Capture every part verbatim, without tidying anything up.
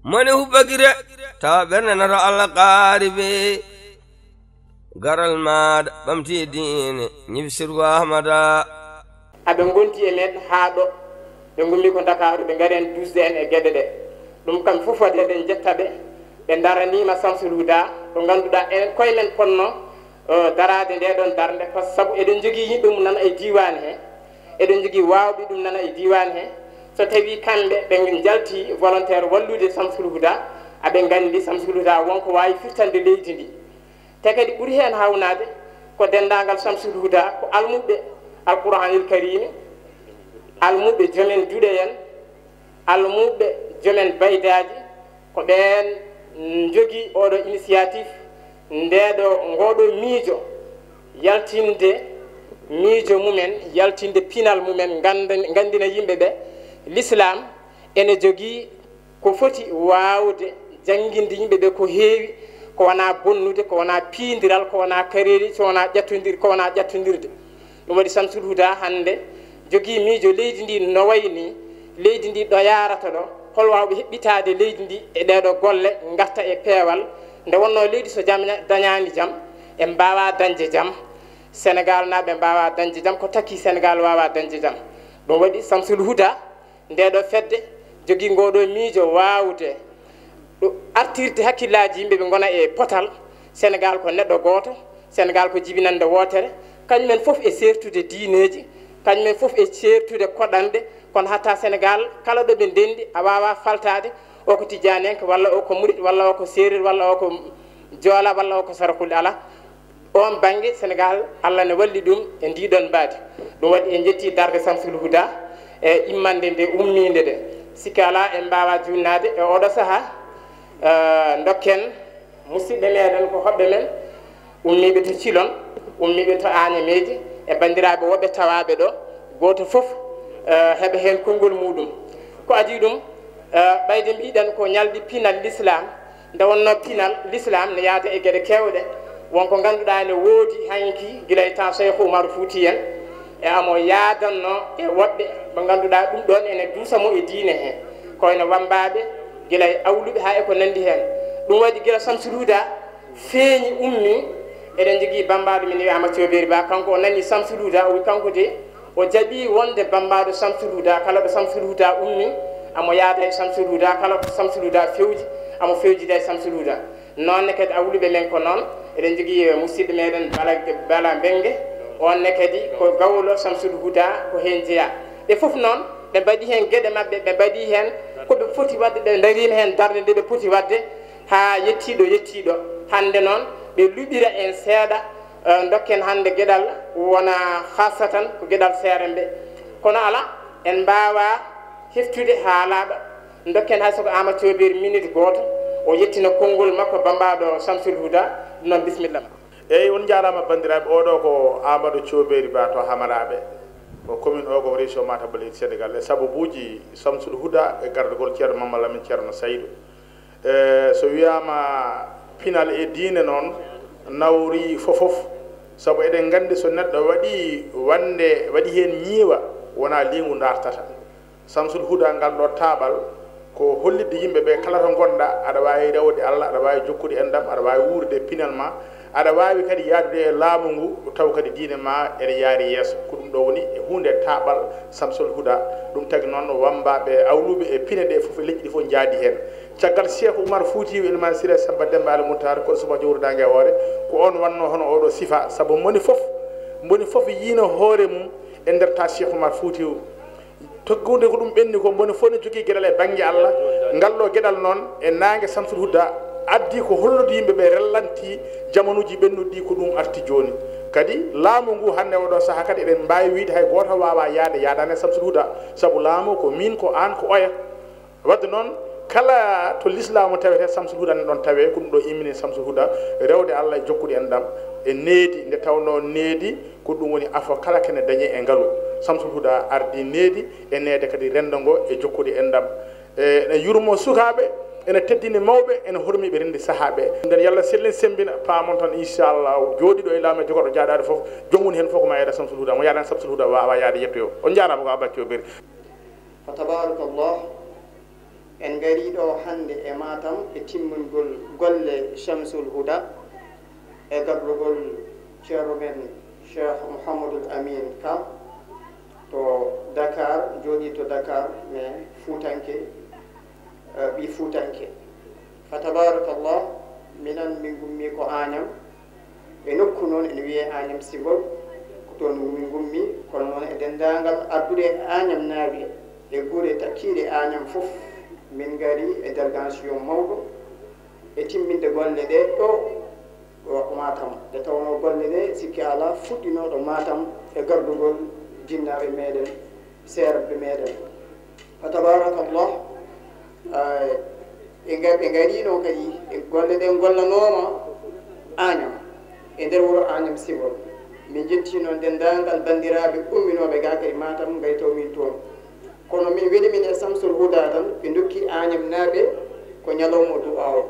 Moni hubbakire, tawa ɓernde nata Allah qaari be garal maaɗa, ɓamti e diine, ñibi sirgo Ahmada. Aɓe ngonti e men haa ɗo, ɓe ngummi ko Ndakaaru, ɓe ngari en duusde en e geɗe ɗe. Ɗum kam fof waɗi eɗen njetta ɓe, ɓe ndaraniima Samsul Huda, ɗo ngannduɗaa enen koye men ponno, eh, daraade nde ɗon darnde, par ce que sabu eɗen njogii yimɓe mum nana e diiwaan he, eɗen njogii waawɓe ɗum nana e diiwaan he. So tawii kamɓe ɓe njalti volontaire wallude Samsul Huda, aɓe nganndi Samsul Huda won ko waawi firtande leydi ndi. Te kadi ɓuri heen hawnaade ko denndaangal Samsul Huda ko almuɓɓe Alquraanil Kariimi, almuɓɓe jomen duɗe en, almuɓɓe jomen baydaaji, ko ɓeen njogii oɗo initiative, ndeɗo, ngoɗo miijo, yaltinde miijo mumen, yaltinde pinal mumen, ngannda-, nganndina yimɓe ɓe l'islam ene jogii ko foti waawde jannginde yimɓe ɓe ko heewi, ko wonaa bonnude, ko wonaa piindiral, ko wonaa kareeli, so wonaa ƴattondir-, ko wonaa ƴattondirde. Ɗum waɗi Samsul Huda hannde jogii miijo leydi ndi no wayi ni, leydi ndi ɗo yaarata ɗo, hol waawɓe heɓɓitaade leydi ndi e ɗeeɗo golle, ngarta e peewal. Nde wonnoo leydi so jam dañaani jam, en mbaawaa dañde jam. Senegaal naaɓe mbaawaa dañde jam, ko takki Senegaal waawaa dañde jam. Ɗum waɗi Samsul Huda, nde ɗo fedde jogii ngoɗo miijo waawde ɗo artirde hakkillaaji yimɓe ɓe ngona e potal. Senegaal ko neɗɗo gooto, Senegaal ko jibinannde wootere, kañumen fof e seertude diineeji, kañumen fof e seertude koɗanɗe, kono hatta Senegaal kala ɗo ɓe ndenndi a waawaa faltaade, o ko tijjaanenke, walla o ko murit, walla o ko seereer, walla o ko joola, walla o ko sarakulli, alaa. Oon bannge, Senegaal, Allah ne walli ɗum e ndii ɗoon mbaadi. Ɗum waɗi en njettii darnde Samsul Huda e immannde nde ummiinde nde. Sikke alaa, en mbaawaa juutnaade e ooɗoo sahaa, eh, ndokken musidɓe meeɗen, ko hoɓɓe men, ummiiɓe to Cilon, ummiiɓe to Añameeji, e banndiraaɓe woɓɓe tawaaɓe ɗo, gooto fof, eh, heɓa heen konngol muuɗum. Ko adii ɗum, eh, ɓayde mbiɗen ko ñalɗi pinal Lislaam, nde wonnoo pinal Lislaam ne yaada e geɗe keewɗe, won ko ngannduɗaa ene woodi hanki gila e temps Seykh Umar Fuuti en, e amo yaadanno e woɓɓe ɓe ngannduɗaa ɗum ɗoon ene duusa mo e diine he, ko wayno wammbaaɓe, gila e awluɓe haa e ko nanndi heen. Ɗum waɗi gila Samsul Huda feeñi, ummi, eɗen njogii bammbaaɗo men wiyaama Cooberi Ba, kanko o nani Samsul Huda, o wi kanko de, o jaɓii wonde bammbaaɗo Samsul Huda, kala ɗo Samsul Huda ummi, amo yaada e Samsul Huda, kala ko Samsul Huda fewji, amo fewjida e Samsul Huda. Noon ne kadi awluɓe men ko noon, eɗen njogii, eh, musidɗo meɗen Bala, Bala Mbenngue, oon ne kadi ko gawlo Samsul Huda, ko heen jeyaa. Ɓe fof noon, ɓe mbaɗi heen geɗe maɓɓe, ɓe mbaɗi heen ko ɓe foti waɗde, ɓe ndariima heen darnde nde ɓe poti waɗde, haa yettii ɗo yettii ɗo. Hannde noon, ɓe luɓira en seeɗa, eh, ndokken hannde geɗal wona haasatan ko geɗal seeremɓe. Kono alaa, en mbaawaa heftude haalaaɗo. Ndokken hay so ko Aama Cooberi minute gooto, o yettina konngol makko bammbaaɗo Samsul Huda. Ɗum noon, bisimilla ma. Eeyi, on njaaraama banndiraaɓe. Oɗo ko Amadou Cooberi Ba to Hamaraaɓe, ko commune o ko région Matam, leydi Senegaal, e sababuuji Samsul Huda e gardagol Ceerno Mamma Lamin Ceerno Saydu. E, so wiyaama pinal e diine noon, nawri fofof, sabu eɗen nganndi so neɗɗo waɗi wande, waɗi heen ñiiwa, wonaa liingu ndaartata. Samsul Huda, ngal ɗo taaɓal, ko hollitde yimɓe ɓe kala to ngonɗa, aɗa waawi rewde Allah, aɗa waawi jokkude enɗam, aɗa waawi wuurde e pinal ma, aɗa waawi kadi yahdude e laamu ngu, taw kadi diine ma ene yaari yeeso. Ko ɗum ɗo woni e huunde taaɓal Samsul Huda. Ɗum tagi noon wammbaaɓe awluɓe e pine ɗe fof, e leƴƴi ɗi fof njaadi heen. Caggal Cheikh Oumar Foutiyou Elimane Siré Samba Demba Ali Moutar, koɗo suba jowrudaange e hoore, ko oon wannoo hono oɗo sifa, sabu moni fof, moni fof yiino hoore mum e nder ta Cheikh Oumar Foutiyou. Tokkude ko ɗum ɓenni ko, moni fof ne jogii geɗal e bannge Allah. Ngal ɗo geɗal noon, e naange Samsul Huda addi ko hollude yimɓe ɓe, rellanti jamanuuji ɓennuɗi ɗi, ko ɗum arti jooni. Kadi laamu ngu hannde oɗo sahaa kadi eɗen mbaawi wiyde hay gooto waawaa yahde yaadaani e Samsul Huda, sabu laamu ko miin, ko aan, ko oya. Wadde noon, kala to lislaamu tawetee, Samsul Huda ne ɗoon tawee. Ko ɗum ɗo immini Samsul Huda, rewde Allah e jokkude enɗam e needi, nde tawnoo needi ko ɗum woni afo kala kene dañee e ngalu. Samsul Huda ardi needi e neede kadi renndo ngo e jokkude enɗam. E, ene yurmo sukaaɓe, ene teddini mawɓe, ene hormi ɓe renndi sahaaɓe. Nden Yalla sellin semmbina, paamon tan, inchallah, jooɗiiɗo e laamu e jogorɗo jaaɗaade fof, joom woni heen fof ko ma yaada Samsul Huda, mo yaadaani Samsul Huda waawaa yahde yettoyoo. On njaaraama ko Abathio Berry. Fa tabarakallah. En ngarii ɗoo hannde e Matam e timmingol golle Shamsul Huda e gardugol ceerno men Cheikh Mouhamadoul Amine Ka to Dakar, jooɗii to Dakar, mais fuutanke, eh, ɓii fuutanke. Fa tabarakallah, minen min ngummii ko Añam. E nokku noon ene wiyee Añam Sibol, ko toon min ngummii, kono noon e denndaangal arduɓe Añamnaaɓe e gure takkiiɗe Añam fof, min ngarii e délégation mawɗo e timminde golle ɗee ɗoo ɗo Matam. Nde tawnoo golle ɗee, sikke alaa, fuɗɗinooɗo Matam e gardugol jinnaaɓe meɗen, seerɓe meɗen. Fa tabarakallah, eh, ɓe nga-, ɓe ngariino kadi, e golle ɗe ngollanooma Añam, e nder wuro Añam Sibol. Min njetti noon denndaangal banndiraaɓe umminooɓe gaa kadi Matam, ngari taw min toon. Kono min weli min e Samsul Huda tan, ɓe ndokki Añamnaaɓe ko ñalawma du'aaw.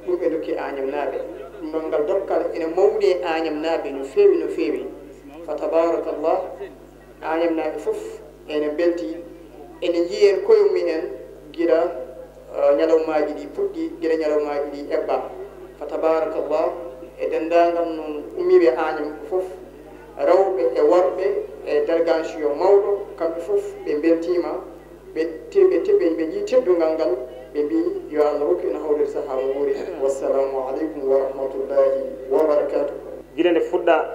Ɗum ɓe ndokki Añamnaaɓe. Ɗum noon ngal dokkal ene mawni e Añamnaaɓe no feewi, no feewi. Fa tabarakallah, Añamnaaɓe fof ene mbeltii, ene njiyee koye mumen gila, eh, ñalawmaaji ɗi puɗɗii, gila ñalawmaaji ɗi eɓɓaa. Fa tabarakallah, e denndaangal noon ummiiɓe Añam fof, rewɓe e worɓe e délégation mawɗo, kamɓe fof ɓe mbeltiima, ɓe te-, ɓe te-, ɓe, ɓe njii teddungal ngal, ɓe mbii, yo Allah rokku en hawrude sahaa mo wuuri. Wassalamu aleykum wa rahmatullahi wa barakatuh. Gila nde fuɗɗaa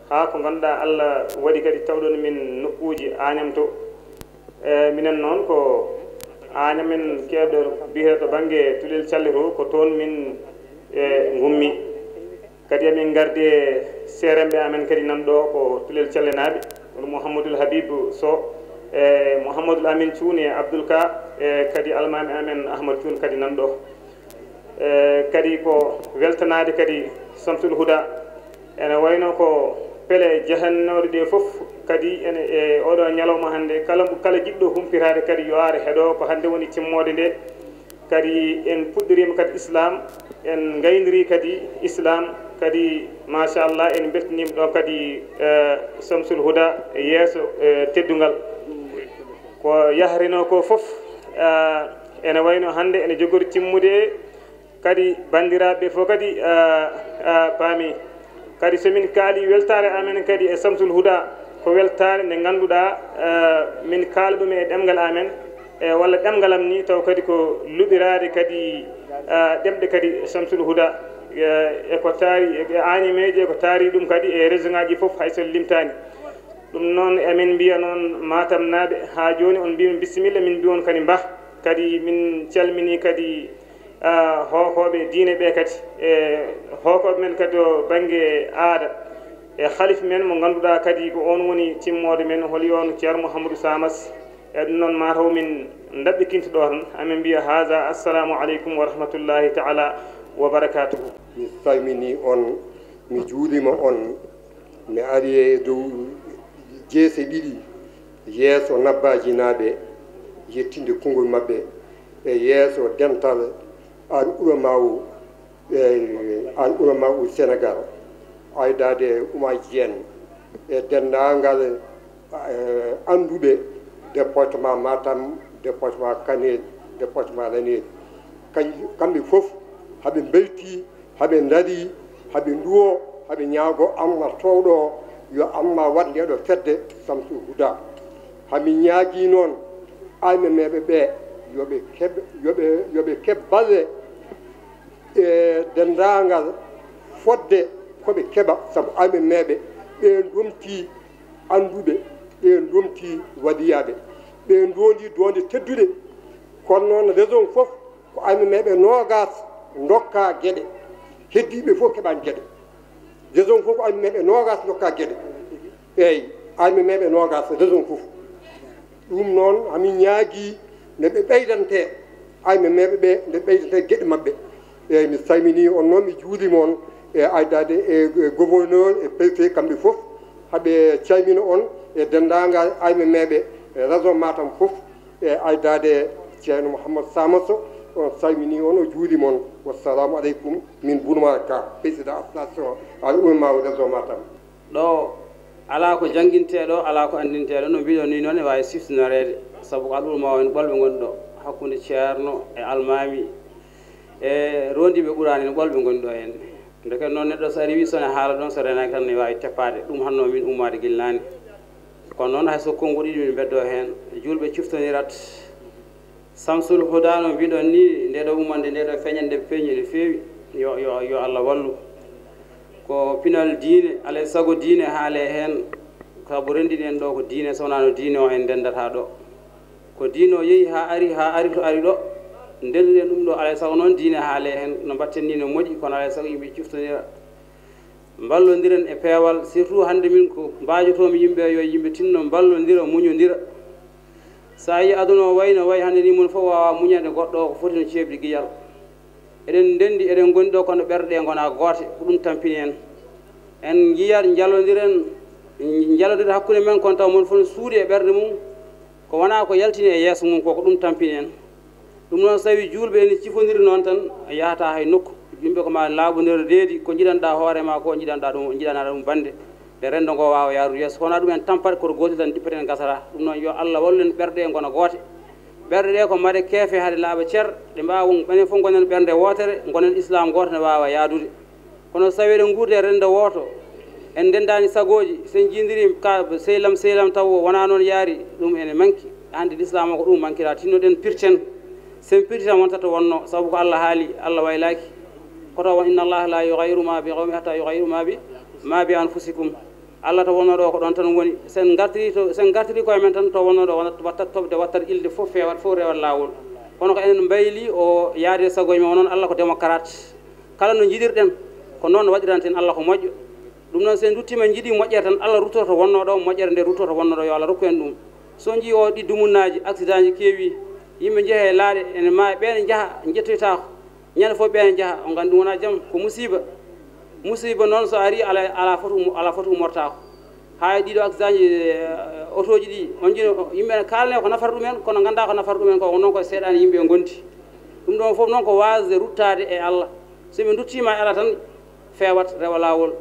haa ko ngannduɗaa Allah waɗi kadi tawɗon min nokkuuji Añam to. E, minen noon ko Añam en keewɗo biyetee to bannge Tulel Calle to, ko toon min, e, ngummi. Kadi emin ngardi e seeremɓe amen kadi nan ɗo ko Tulel Callenaaɓe, kono Mouhamadoul Habib Sow, e Mouhamadoul Amin Cuun e Abdoul Ka, e kadi almaami amen Ahmad Cuun kadi nan ɗo. E kadi ko weltanaade kadi Samsul Huda, ene wayno ko pele jahannooɗe ɗe fof kadi ene e oɗo ñalawma hannde, kala, kala jiɗɗo humpitaade kadi yo ar heɗo ko hannde woni timmoode nde. Kadi en puɗɗiriima kadi Islam, en ngayndiri kadi Islam, kadi machallah en mbeltaniima ɗo kadi, eh, Samsul Huda e yeeso, eh, teddungal. Ko yahrino ko fof, eh, ene wayno hannde ene jogori timmude, kadi banndiraaɓe fof kadi, eh, eh, paami. Kadi so min kaali weltaare amen kadi e Samsul Huda, ko weltaare nde ngannduɗaa, eh, min kaala ɗum e ɗemngal amen, e walla ɗemngal am ni, taw kadi ko luɓiraade kadi, eh, ɗemɗe kadi Samsul Huda, eh, e ko taari e Añameeje, e ko taari ɗum kadi e région ngaji fof, hay so limtaani. Ɗum noon emin mbiya noon Matamnaaɓe, haa jooni on mbiimi bisimilla, min mbiya on kadi mbah, kadi min calminii kadi ah, hookooɓe diine ɓe kadi, e hookooɓe men kadi o bannge aada, e halif men mo ngannduɗaa kadi ko oon woni timmooɗo men, holi oon Ceerno Mouhamadou Samas. E ɗum noon, mataw min ndaɓɓitinta ɗo tan, amin mbiya haza, assalamu aleykum wa rahmatullahi taala wa barakatuhu. Mi salminii on, mi juuriima on, mi ari e dow jeese ɗiɗi, yeeso Nabbaaji naaɓe, yettinde konngol maɓɓe, e yeeso dental al ulamaawu, e al ulamaawu Senegaal, aydaade Oumar Dieng, e denndaangal, e, annduɓe département Matam, département Kanel, département Ranérou. Kañ-, kamɓe fof haɓe mbeltii, haɓe ndarii, haɓe nduwoo, haɓe ñaagoo Allah toowɗo o, yo Allah waɗ ndeeɗo fedde Samsul Huda. Hamin ñaagii noon aymemeeɓe ɓe, yo ɓe keɓ, yo ɓe, yo ɓe keɓ balle e denndaangal fodde ko ɓe keɓa, sabu aymemeeɓe ɓe ndomtii annduɓe, ɓe ndomtii waliyaaɓe, ɓe ndoondi doonde tedduɗe. Kono noon, région fof ko aymemeeɓe noogaas ndokkaa geɗe, heddiiɓe fof keɓaani geɗe. Région fof ko aymemeeɓe noogaas ndokkaa geɗe. Eeyi, aymemeeɓe noogaas, région fof. Ɗum noon, hamin ñaagii nde ɓe ɓeydantee, aymemeeɓe ɓe, nde ɓeydantee geɗe maɓɓe. Eeyi, mi salminii on noon, mi juuriima on, e aydaade e, e gouverneur, e préfet, kamɓe fof, haɓe calmina on, e denndaangal aymemeeɓe, e région Matam fof, e aydaade Ceerno Mouhammad Samaso, on salminii on, o juuriima on. Wassalamu aleykum, min Bounamara Ka, président association al ulamaawu région Matam. Ɗo alaa ko janngintee ɗo, alaa ko anndintee ɗo, no mbiɗon ni noon, ne waawi siftinoreede, sabu ko al ulamaawu en ɓolɓe ngoni ɗo. Hakkunde ceerno e almaami e rondiiɓe Qur'aana en ɓolɓe ngoni ɗo heen. Ndeke noon neɗɗo so ari wi sone haala ɗoon, so renaaki tan ne waawi teppaade. Ɗum hannoo min ummaade gila naane. Kono noon hay so konnguɗi ɗi min mbeddoo heen, juulɓe cuftonirat. Samsul Huda no mbiɗon ni, nde ɗo ummande, nde ɗo feñande feeñi no feewi. Yo, yo, yo Allah wallu. Ko pinal diine, alay sago diine haale heen. Sabu renndini en ɗo ko diine, so wonaa no diine o en ndenndata ɗo. Ko diine o yehi haa ari, haa ari to ari ɗo. Ndennduɗen ɗum ɗo, alay sago noon diine haale heen. No mbaɗten ni no moƴƴi, kono alay sago yimɓe ciftonira. Mballondiren e peewal, surtout hannde min ko mbaajotoomi yimɓe, yo yimɓe tinno mballondira, muñondira. So a yii aduna o wayi no wayi hannde ni, mum fof waawaa muñande goɗɗo o ko foti no ceeɓde giyal. Eɗen ndenndi, eɗen ngoni ɗo kono ɓerɗe ɗe ngonaa goote, ko ɗum tampini en. En njiyat, njalondiren, njalondiren hakkunde men kono taw mon fof no suuɗi e ɓernde mum, ko wonaa ko yaltini e yeeso mum ko, ko ɗum tampini en. Ɗum noon, so tawii juulɓe ene cifondiri noon tan, a yahataa hay nokku. Yimɓe ko maa laaɓondira reedi, ko njiɗanɗaa hoore maa ko, njiɗanɗaa ɗum, njiɗanaa ɗum bannde, nde renndo ngo waawa yahrude yeeso. Ko wonaa ɗum en tampat, koto gootel tan ndippeten gasata. Ɗum noon, yo Allah wallu en, ɓerɗe ɗe ngona goote. Ɓerɗe ɗe ko mbaɗe keefe hade laaɓa cer, ɗe mbaawa, enen fof ngonen ɓernde wootere, ngonen Islaam gooto ne waawa yahdude. Kono so tawii eɗen nguurdi e renndo wooto, en ndenndaani sagooji, so en njiidiri ka sehil am, sehil am taw wonaa noon yaari, ɗum ene manki. Hannde Lislaam o ko ɗum mankira, tinnoɗen pirten. So en pirti tan wonta to wonnoo, sabu ko Allah haali, Allah waylaaki. Koto won, "Inna Allaha la yughayyiru ma bi qawmin hatta yughayyiru ma bi, ma bi anfusikum." Allah to wonnoo ɗo ko ɗoon tan woni. So en ngartiri to, so en ngartiri koye men tan to wonnoo ɗo, wonat, wattat toɓde, wattat ilde fof feewat, fof rewat laawol. Kono ko enen mbayli o yaade e sagooji men, o noon Allah ko démocrate. Kala no njiɗirɗen, ko noon waɗiranten Allah ko moƴƴo. Ɗum noon, so en nduttiima en njiɗii moƴƴere tan, Allah ruttoto wonnoo ɗo, moƴƴere nde ruttoto wonnoo ɗo, yo Allah rokku en ɗum. So on njiyii o ɗi dumunnaaji, accident ji keewi, yimɓe njehe e laaɗe, ene maayi, ɓeen njaha, njettoytaako. Ñande fof ɓeen njaha, on nganndi wonaa jam, ko musiiba. Musiiba noon so arii, alaa, alaa fof to ummo-, alaa fof to ummortaako. Haa e ɗiɗo accident ji, eh, otooji ɗi, on njino, yimɓe ne kaalne ko nafata ɗumen, kono nganndaa ko nafata ɗumen ko, ko noon ko seyɗaane yimɓe ngondi. Ɗum ɗoon fof noon ko waasde ruttaade e Allah. So ɓe nduttiima e Allah tan, feewat, rewa laawol.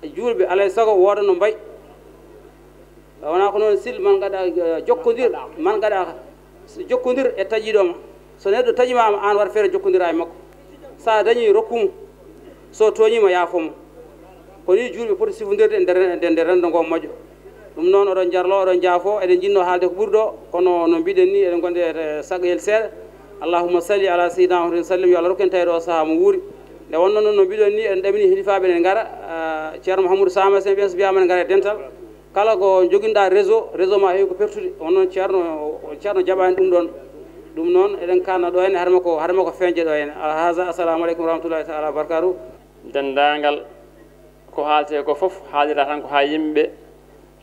E juulɓe, alaa e sago, wooda no mbay. Wonaa ko noon, sil man gaɗa, eh, jokkondir, man gaɗa, jokkondir e taƴiiɗo ma. So neɗɗo taƴiima ma, aan waɗ feere jokkondiraa e makko. So a dañii, rokku mo. So tooñiima, yaafo mo. Ko nii juulɓe poti sifondirde e nder, nder, nder renndo ngo moƴƴo. Ɗum noon, oɗon njarlo, oɗon njaafo, eɗen njinnoo haalde ko ɓuri ɗo, kono no mbiɗen nii, eɗen ngondi e saɗɗayel seeɗa. Allahumma salli ala sayyidina Muhammadin sallim, yo Allah rokku en taweede o sahaa mo wuuri. Nde wonnoo noon, no mbiɗon nii, eɗen ɗamini hilifaaɓe ne ngara, ah, Ceerno Mouhamadou Sama, sen ɓeen so mbiyaama ne ngara e dental. Kala ko joginɗaa réseau, réseau ma heewi ko pertude. On noon Ceerno, Ceerno jaɓaani ɗum ɗoon. Ɗum noon, eɗen kaanna ɗo henne, hade makko, hade makko feeñde ɗo henne. Alhaza, assalamu aleykum wa rahmatullahi taala wa barakatuh. Denndaangal ko haaltee ko fof, haalira tan ko haa yimɓe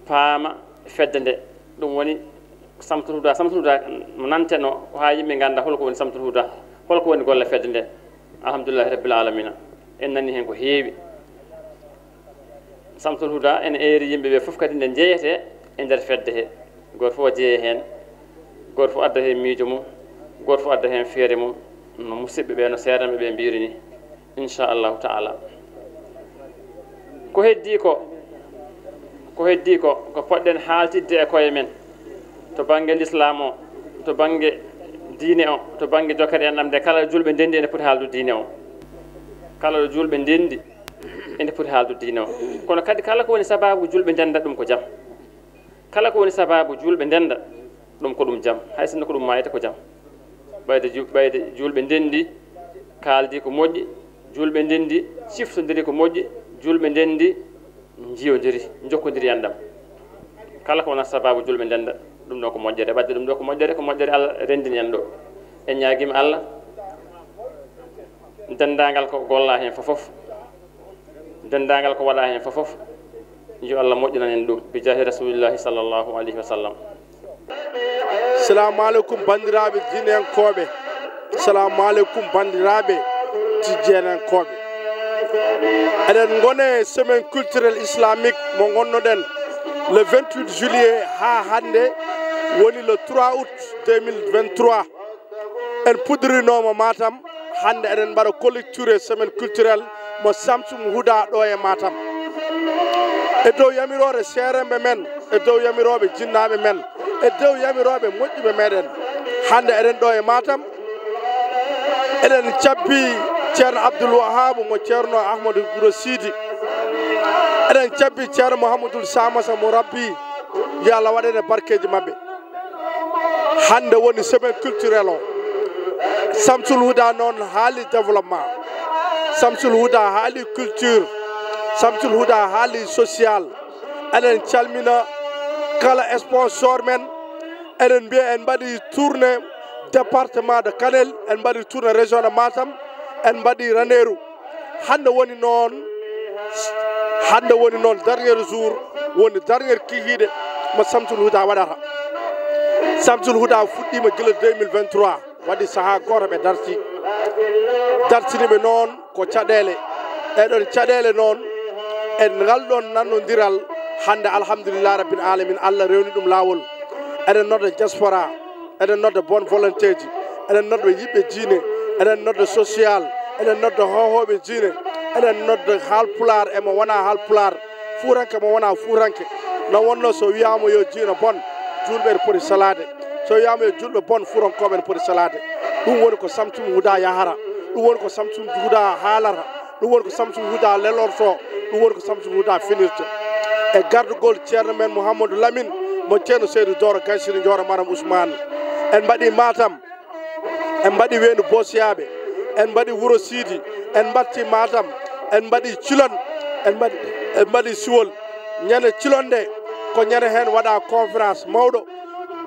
paama fedde nde. Ɗum woni Samsul Huda, Samsul Huda mo nantenoo, ko haa yimɓe ngannda hol ko woni Samsul Huda, hol ko woni golle fedde nde. Alhamdulillahi Rabbil Alamina. En nani heen ko heewi. Samsul Huda ene eeri yimɓe ɓe fof kadi nde njeyetee e nder fedde he. Gooto fof o jeeye heen. Gooto fof adda heen miijo mum. Gooto fof adda heen feere mum. No musidɓe ɓe, no seedanɓe ɓe mbiyri ni. Inchallahu taala. Ko heddii ko, ko heddii ko, ko poɗɗen haaltidde e koye men. To bannge lislaam o, to bannge diine o, to bannge jokkere enɗam nde, kala ɗo juulɓe ndenndi ene poti haaldude diine o. Kala ɗo juulɓe ndenndi ene poti haaldude diine o. Kono kadi kala ko woni sabaabu juulɓe ndennda ɗum ko jam. Kala ko woni sabaabu juulɓe ndennda ɗum ko ɗum jam. Hay sinno ko ɗum maayata ko jam. Ɓayde ju-, ɓayde juulɓe ndenndi kaaldi ko moƴƴi, juulɓe ndenndi ciftondiri ko moƴƴi, juulɓe ndenndi njiyondiri, njokkondiri enɗam. Kala ko wonata sabaabu juulɓe ndennda, ɗum ɗo ko moƴƴere. Wadde ɗum ɗo ko moƴƴere, ko moƴƴere Allah renndini en ɗo. En ñaagiima Allah, denndaangal ko gollaa heen fof fof, denndaangal ko waɗaa heen fof fof, yo Allah moƴƴinan en ɗum, bi jaahi Rasulillahi sallallahu alayhi wa sallam. Salamu aleykum, banndiraaɓe diineyankooɓe. Salamu aleykum, banndiraaɓe tijjeenankooɓe. Eɗen ngone semaine culturelle islamique mo ngonnoɗen le vingt-huit juillet haa hannde, woni le trois août deux mille vingt-trois. En puddirinooma Matam, hannde eɗen mbaɗa collecture semaine culturelle mo Samsum Huda ɗo e Matam. E dow yamiroore seeremɓe men, e dow yamirooɓe jinnaaɓe men, e dow yamirooɓe moƴƴuɓe meɗen. Hannde eɗen ɗo e Matam, eɗen cabbi Ceerno Abdoul Wahab mo Ceerno Ahmadou Guro Sidi, eɗen cabbi Ceerno Mouhamadoul Samassa mo Rabbi, yo Allah waɗ en e barkeeji maɓɓe. Hannde woni semaine culturelle o. Samsul Huda noon haali développement. Samsul Huda haali culture. Samsul Huda haali social. Eɗen calmina kala sponsor men. Eɗen mbiya en mbaɗi tournée département de Kanel, en mbaɗi tournée région de Matam, en mbaɗi Ranérou. Hannde woni noon, hannde woni noon dernier jour, woni dernier kikiiɗe mo Samsul Huda waɗata. Samsul Huda fuɗɗiima gila deux mille vingt-trois, waɗi sahaa gooto ɓe darti. Dartini ɓe noon ko caɗeele. Ɗee ɗoon caɗeele noon, e ngal ɗoon nannondiral, hannde alhamdulillahi rabbil alamin, Allah rewni ɗum laawol. Eɗen nodda diaspora, eɗen nodda bonne volonté ji, eɗen nodda yimɓe diine, eɗen nodda social, eɗen nodda hohooɓe diine, eɗen nodda haalpulaar e mo wonaa haalpulaar, fuuranke mo wonaa fuuranke. No wonnoo so wiyaama yo diine bon, juulɓe ene poti salaade. So wiyaama yo juulɓe bon, fuurankooɓe ene poti salaade. Ɗum woni ko Samsul Huda yahara. Ɗum woni ko Samsul Huda haalata. Ɗum woni ko Samsul Huda lelorto. Ɗum woni ko Samsul Huda finirta. E gardugol Ceerno men Mouhamadou Lamine, mo Ceerno Seydou Doro Gaysiri Jooro Maram Ousmane. En mbaɗi Matam, en mbaɗi Weendu Boosiyaaɓe, en mbaɗi Wuro Siidi, en mbaɗti Matam, en mbaɗi Cilon, en mbaɗi, en mbaɗi Siwol. Ñande Cilon nde, ko ñande heen waɗa conférence mawɗo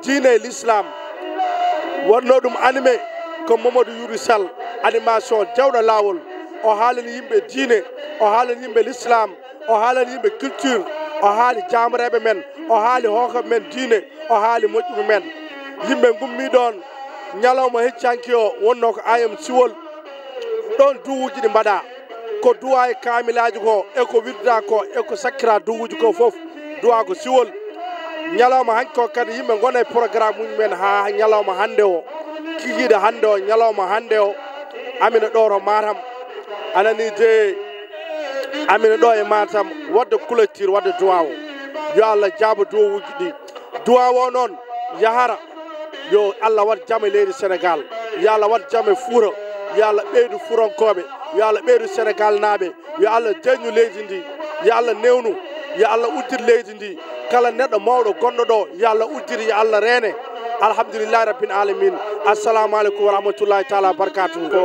diine e l'islam. Waɗno ɗum animé ko Mamadou Youri Sall, animation dewɗo laawol. O haalani yimɓe diine, o haalani yimɓe l'islam, o haalani yimɓe culture, o haali jaamreeɓe men, o haali hookooɓe men diine, o haali moƴƴuɓe men. Yimɓe ngummii ɗoon, ñalawma heccanki o wonnoo ko A M Siwol. Ɗoon duwuuji ɗi mbaɗaa, ko duwaa e kaamilaaji ko, e ko wirdaa ko, e ko sakkira duwuuji ko fof, duwaa ko Siwol. Ñalawma hanki o kadi yimɓe ngona e programme mum en haa ñalawma hannde o, kikiiɗe hannde o, ñalawma hannde o, amina ɗo to Matam, anani de, amina ɗo e Matam, waɗde clôture, waɗde duwaa o. Yo Allah jaabo duwawuuji ɗi. Duwaa o noon yahara, yo Allah waɗ jam e leydi Sénégal, yo Allah waɗ jam e Fuuta, yo Allah ɓeydu fuurankooɓe, yo Allah ɓeydu Sénégal naaɓe, yo Allah deñu leydi ndi, yo Allah newnu, yo Allah uddir leydi ndi. Kala neɗɗo mawɗo gonɗo ɗo, yo Allah uddir, yo Allah reene. Alhamdulillahi rabbil alamin. Assalamu aleykum wa rahmatullahi taala wa barakatuhu. Ko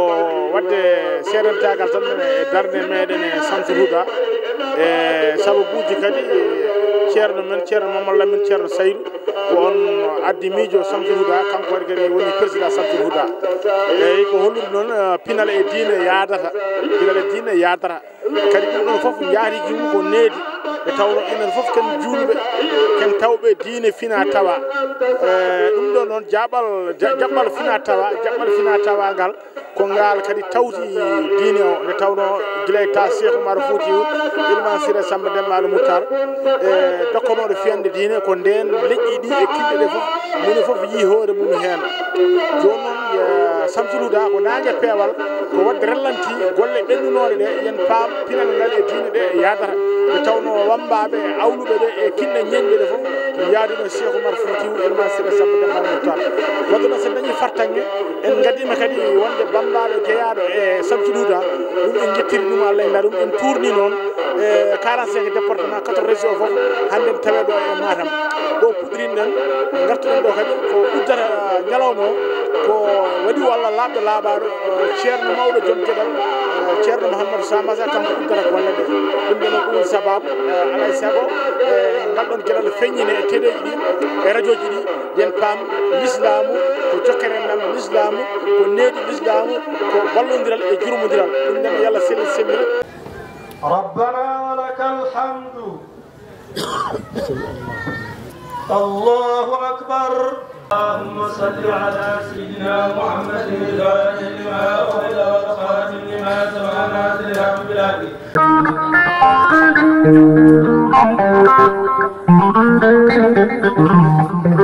waɗde seedantaagal tan e darnde meɗen e Samsul Huda, e sababuuji kadi Ceerno men, Ceerno Mamadou Lamine, Ceerno Saydou, ko on addi miijo Samsul Huda, kanko waɗi kadi woni président Samsul Huda. Eyyi, ko hollude noon, eh, pinal e diine yaadata, pinal e diine yaadata. Kadi ɗum ɗon fof njaatigi mum ko needi, nde tawno enen fof ken juulɓe, ken tawɓe diine fina tawa. Eh, ɗum ɗo noon jaɓal, ja-, jaɓɓal fina tawa, jaɓɓal fina tawa ngal, ko ngal kadi tawti diine o, nde tawno gila e ta Cheikh Oumar Foutiyou, Elimane Siré Samba Demba Al Moutar, e dokkanooɗo fiyande diine, ko ndeen leƴƴi ɗi e kinɗe ɗe fof, moni fof yii hoore mum heen. Jooni noon, eh, Samsul Huda ko naange peewal, ko waɗde rellanti golle ɓennunooɗe ɗe, yen paam pinal ngal e diine ɗe yaadata. Nde tawno wammbaaɓe e awluɓe ɓe e kinɗe ñeeñɓe ɗe fof, yaadino Cheikh Oumar Foutiyou, Elimane Siré Samba Demba Al Moutar. Wadde noon, so en dañii fartaŋŋe, en ngaddiima kadi wonde bammbaaɗo jeyaaɗo e Samsul Huda, ɗum en njettiri ɗum Allah e ndaa ɗum, en tuurni noon e quarante-cinq département, quatorze région fof, hannde en tawee ɗo e Matam. Ɗo puɗɗirin ɗen, ngartuɗen ɗo kadi ko uddata ñalawma o, ko waɗi o Allah laaɓɗo laaɓaaɗo, eh, ceerno mawɗo joom geɗal, eh, Ceerno Mouhamadou Samassa, kanko uddata golle ɗe. Ɗum ɗon ko ɗum sababu, eh, alaa e sago, eh, ngal ɗon geɗal feññine e teleeji ɗi, e rajooji ɗi, yen paam lislaamu ko jokkere enɗam, lislaamu ko needi, lislaamu ko ballondiral e jurmondiral. Ɗum ɗon yo Allah sellit semmina. ربنا ولك الحمد. الله أكبر. اللهم صل على سيدنا محمد الفاتح لما أغلق والخاتم لما سبق ناصر الحق بالحق.